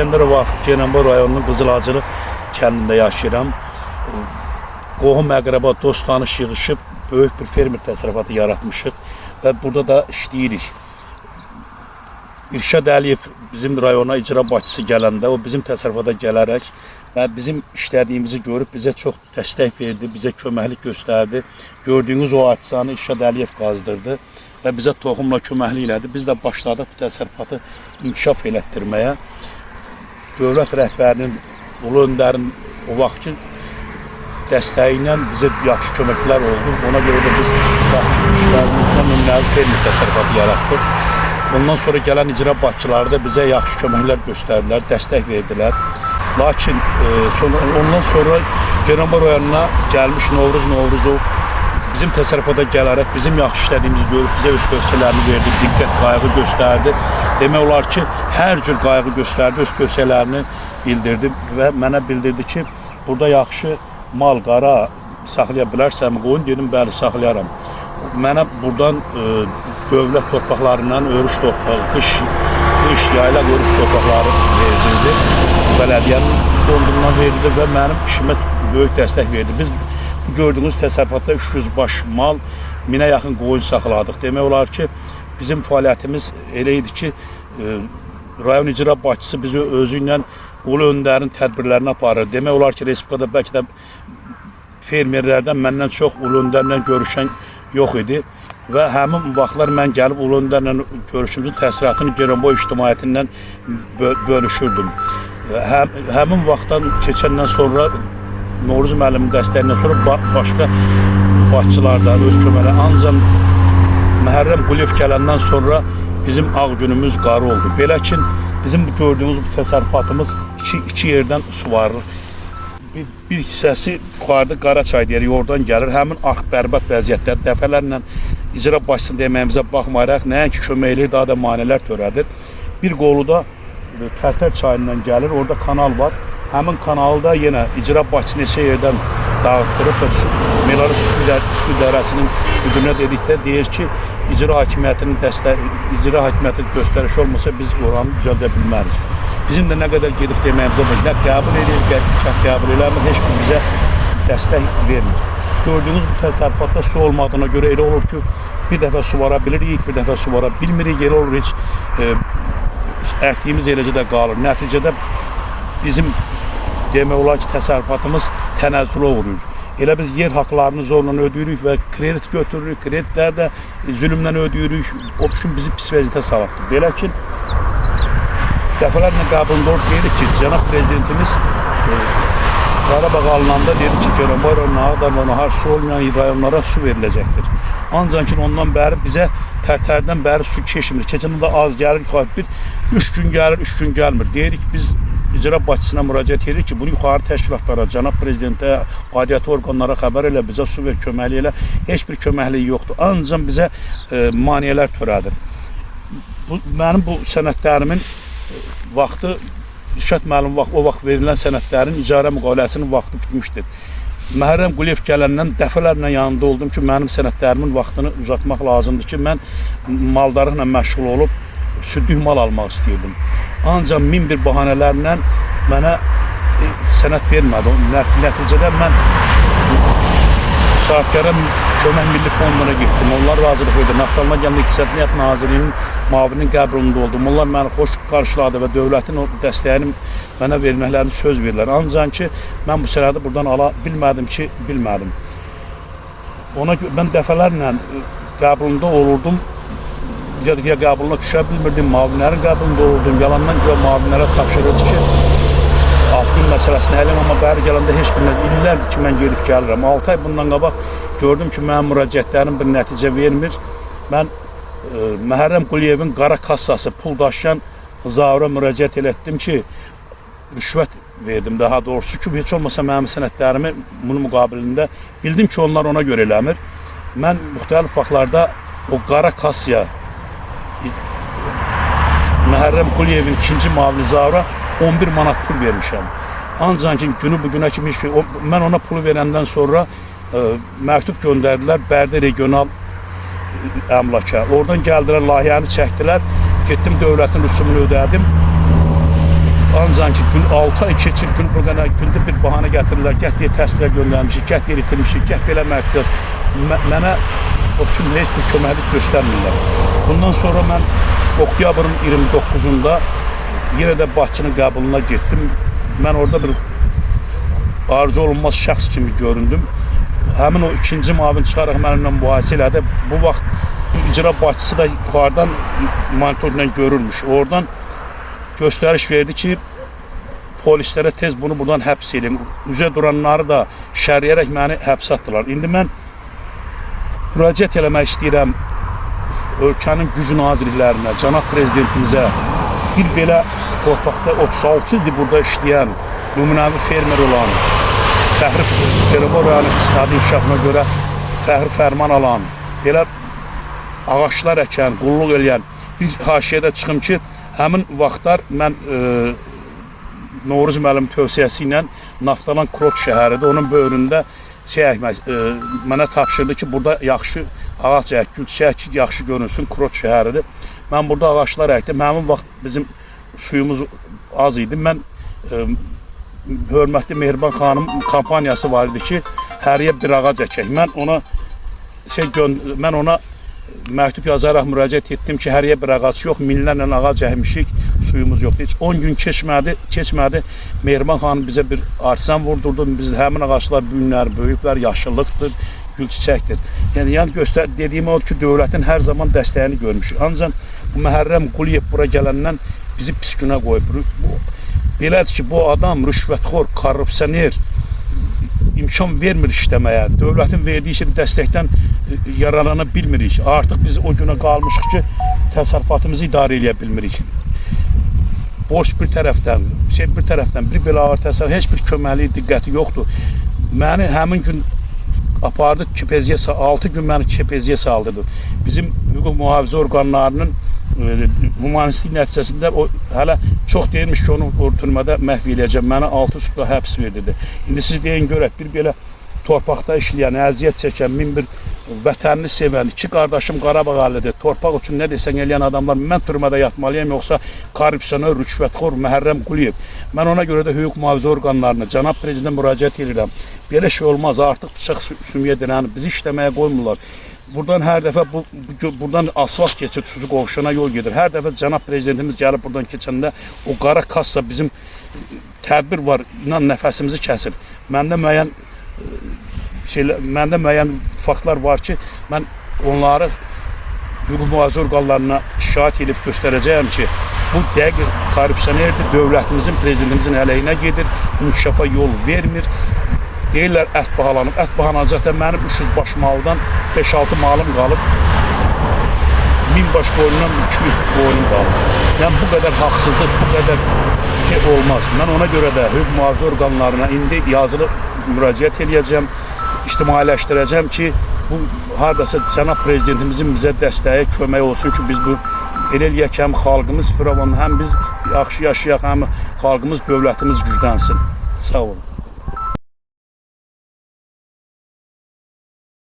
İsgəndərov Vafiq, Goranboy rayonunun Qızılacılı kəndində yaşayıram. Qohum, əqrəba, dost, tanış yığışıb böyük bir fermer təsərrüfatı yaratmışıq və burada da işləyirik. İrşad Əliyev bizim rayona icra başçısı gələndə o bizim təsərrüfata gələrək və bizim işlədiyimizi görüb bizə çox dəstək verdi, bizə köməklik göstərdi. Gördüyünüz o artizanı İrşad Əliyev qazdırdı və bizə toxumla köməklik elədi. Biz də başladıq bu təsərrüfatı inkişaf elətdirməyə. Dövlət rəhbərinin, Ulu Öndərin o vaxtki dəstəyi ilə bizə yaxşı köməklər oldu. Ona görə də biz yaxşı işlərimizdən nümunəvi fermer təsərrüfatı yaratdıq. Ondan sonra gələn icra başçıları da bizə yaxşı köməklər göstərdilər, dəstək verdilər. Lakin ondan sonra Goranboy rayonuna gəlmiş Novruz Novruzov bizim təsərrüfata gələrək bizim yaxşı işlədiyimizi görüb bizə öz tövsiyələrini verdi, diqqət, qayğı göstərdi. Demək olar ki, hər cür qayğı göstərdi, öz tövsiyələrini bildirdi və mənə bildirdi ki, burada yaxşı mal, qara saxlaya bilərsənmi qoyun? Dedim, bəli, saxlayaram. Mənə buradan dövlət torpaqlarından örüş torpağı, qış, yaylaq örüş torpaqları verdirdi. Bələdiyyənin fondundan verildi və mənim işimə böyük dəstək verdi. Biz bu gördüyünüz təsərrüfatda 300 baş mal, 1000-ə yaxın qoyun saxladıq. Demək olar ki, bizim fəaliyyətimiz elə idi ki, rayon icra başçısı bizi özü ilə Ulu Öndərin tədbirlərini aparır. Demək olar ki, respublikada bəlkə də fermerlərdən məndən çox Ulu Öndərlə görüşən yox idi və həmin vaxtlar mən gəlib Ulu Öndərlə görüşümüzün təəssüratını Goranboy ictimaiyyətindən bölüşürdüm. Həmin vaxtdan keçəndən sonra Novruz müəllimin dəstəyindən sonra başqa başçılar da öz köməkləri, ancaq Məhərrəm Quliyev gələndən sonra bizim ağ günümüz qara oldu. Belə ki, bizim bu gördüyünüz bu təsərrüfatımız iki yerdən suvarılır. Bir hissəsi yuxarıda Qaraçay deyirik, oradan gəlir. Həmin arx bərbad vəziyyətdə dəfələrlə icra başçısını deməyimizə baxmayaraq nəinki kömək eləyir, daha da maneələr törədir. Bir qolu da Tərtər çayından gəlir, orada kanal var. Həmin kanalı da yenə icra başçısı neçə yerdən dağıtdırıb və Meları Su İdarəsinin müdirinə dedikdə deyir ki, icra hakimiyyətinin icra hakimiyyəti göstərişi olmasa biz oranı düzəldə bilmərik. Bizim də nə qədər gedib deməyimizə bax, nə qəbul edir, qəbul eləmir, heç bir bizə dəstək vermir. Gördüyünüz bu təsərrüfatda su olmadığına görə elə olur ki, bir dəfə suvara bilirik, bir dəfə suvara bilmirik, elə olur heç əkdiyimiz eləcə də qalır. Nəticədə bizim demək olar ki, təsərrüfatımız tənəzzülə uğrayır. Elə biz yer haqlarını zorla ödəyirik və kredit götürürük, kreditlər də zülmlə ödəyirik. O üçün bizi pis vəziyyətə salıbdır. Belə ki, dəfələrlə qəbulunda olub deyirik ki, cənab prezidentimiz Qarabağ alınanda dedi ki, Goranboy rayonuna, Ağdam rayonuna, har su olmayan rayonlara su veriləcəkdir. Ancaq ki, ondan bəri bizə Tərtərdən bəri su keçmir. Keçəndə də az gəlir, bir 3 gün gəlir, 3 gün gəlmir. Deyirik biz icra başçısına müraciət edirik ki, bunu yuxarı təşkilatlara, cənab prezidentə, aidiyyəti orqanlara xəbər elə, bizə su ver, köməklik elə. Heç bir köməkliyi yoxdur. Ancaq bizə maneələr törədir. Mənim bu sənədlərimin vaxtı, İrşad müəllim o vaxt verilən sənədlərin icarə müqaviləsinin vaxtı bitmişdir. Məhərrəm Quliyev gələndən dəfələrlə yanında oldum ki, mənim sənədlərimin vaxtını uzatmaq lazımdır ki, mən maldarlıqla məşğul olub südlük mal almaq istəyirdim. Ancaq min bir bahanələrlə mənə sənəd vermədi. Nəticədə mən Sahibkara Kömək Milli Fonduna getdim. Onlar razılıq verdi. Naftalına gələn İqtisadiyyat Nazirliyinin müavininin qəbulunda oldum. Onlar məni xoş qarşıladı və dövlətin o dəstəyini mənə verməklərini söz verdilər. Ancaq ki, mən bu sənədi buradan ala bilmədim ki, bilmədim. Ona görə mən dəfələrlə qəbulunda olurdum. Ya qəbuluna düşə bilmirdim, müavinlərin qəbulunda olurdum. Yalandan görə müavinlərə tapşırırdı ki, Afrin məsələsini ələm, amma bəri gələndə heç bir illərdir ki, mən gedib gəlirəm. 6 ay bundan qabaq gördüm ki, mənim müraciətlərim bir nəticə vermir. Mən Məhərrəm Quliyevin qara kassası pul daşıyan Zaura müraciət elətdim ki, rüşvət verdim daha doğrusu ki, heç olmasa mənim sənədlərimi bunun müqabilində bildim ki, onlar ona görə eləmir. Mən müxtəlif vaxtlarda o qara kassaya Məhərrəm Quliyevin ikinci müavini Zaura 11 manat pul vermişəm. Ancaq ki, günü bugünə kimi heç mən ona pulu verəndən sonra məktub göndərdilər Bərdə regional əmlaka. Oradan gəldilər, layihəni çəkdilər. Getdim dövlətin rüsumunu ödədim. Ancaq ki, gün 6 ay keçir, gün bu qədər gündə bir bahane gətirirlər. Gəh deyir təsdiqə göndərmişik, gəh deyir itirmişik, gəh belə məktub. Mənə o üçün heç bir köməklik göstərmirlər. Bundan sonra mən oktyabrın 29-unda yenə də Bakının qəbuluna getdim. Mən orada bir arzu olunmaz şəxs kimi göründüm. Həmin o ikinci müavin çıxaraq mənimlə mübahisə elədi. Bu vaxt icra başçısı da yuxarıdan monitorla görürmüş. Oradan göstəriş verdi ki, polislərə tez bunu buradan həbs edin. Üzə duranları da şərləyərək məni həbsə atdılar. İndi mən müraciət eləmək istəyirəm ölkənin güc nazirliklərinə, cənab prezidentimizə. Bir belə torpaqda 36 ildir burada işləyən, nümunəvi fermer olan, fəxri Telebor rayon iqtisadi inkişafına görə fəxri fərman alan, belə ağaclar əkən, qulluq eləyən bir haşiyədə çıxım ki, həmin vaxtlar mən Novruz müəllim tövsiyəsi ilə Naftalan Krot şəhəridir. Onun böyründə şey əkmək, mənə tapşırdı ki, burada yaxşı ağac ək, gül çiçək ki, yaxşı görünsün, Krot şəhəridir. Mən burada ağaclar əkdim. Həmin vaxt bizim suyumuz az idi. Mən hörmətli Mehriban xanım kampaniyası var idi ki, həriyə bir ağac əkək. Mən ona mən ona məktub yazaraq müraciət etdim ki, həriyə bir ağac yox, minlərlə ağac əkmişik, suyumuz yoxdur. Heç 10 gün keçmədi. Mehriban xanım bizə bir arsan vurdurdu. Biz həmin ağaclar bu günlər böyüyüblər, yaşıllıqdır, gül çiçəkdir. Yəni göstər dediyim odur ki, dövlətin hər zaman dəstəyini görmüşük. Ancaq bu Məhərrəm Quliyev bura gələndən bizi pis günə qoyub. Bu belədir ki, bu adam rüşvətxor, korrupsioner, imkan vermir işləməyə. Dövlətin verdiyi şey dəstəkdən yararlana bilmirik. Artıq biz o günə qalmışıq ki, təsərrüfatımızı idarə eləyə bilmirik. Borc bir tərəfdən, şey bir tərəfdən, bir belə ağır təsərrüfat, heç bir köməkliyi, diqqəti yoxdur. Məni həmin gün apardı KPZ-yə, 6 gün məni KPZ-yə saldırdı. Bizim hüquq mühafizə orqanlarının humanistlik nəticəsində o hələ çox deyilmiş ki, onu o türmədə məhv eləyəcəm. Mənə 6 sutka həbs verdirdi. İndi siz deyin görək, bir belə torpaqda işləyən, əziyyət çəkən, min bir vətənini sevən, iki qardaşım Qarabağ əhlidir. Torpaq üçün nə desən eləyən adamlar, mən türmədə yatmalıyam yoxsa korrupsioner, rüşvətxor Məhərrəm Quliyev. Mən ona görə də hüquq mühafizə orqanlarına, cənab prezidentə müraciət edirəm. Belə şey olmaz, artıq bıçaq sümüyə dirənib, bizi işləməyə qoymurlar. Buradan hər dəfə buradan asfalt keçir, Sucu qovşana yol gedir. Hər dəfə cənab prezidentimiz gəlib buradan keçəndə o qara kassa bizim tədbir var, inan nəfəsimizi kəsir. Məndə müəyyən şeylər, məndə müəyyən faktlar var ki, mən onları hüquq mühafizə orqanlarına şikayət edib göstərəcəyəm ki, bu dəqiq korrupsionerdir, dövlətimizin, prezidentimizin əleyhinə gedir, inkişafa yol vermir. Deyirlər ət bahalanıb. Ət bahalanacaq da mənim 300 baş maldan 5-6 malım qalıb. 1000 baş qoyundan 200 qoyunum qalıb. Yəni bu qədər haqsızlıq, bu qədər şey olmaz. Mən ona görə də hüquq mühafizə orqanlarına indi yazılı müraciət eləyəcəm, ictimailəşdirəcəm ki, bu hardasa cənab prezidentimizin bizə dəstəyi, köməyi olsun ki, biz bu elə eləyək ki, həm xalqımız firavan, həm biz yaxşı yaşayaq, həm xalqımız, dövlətimiz güclənsin. Sağ olun.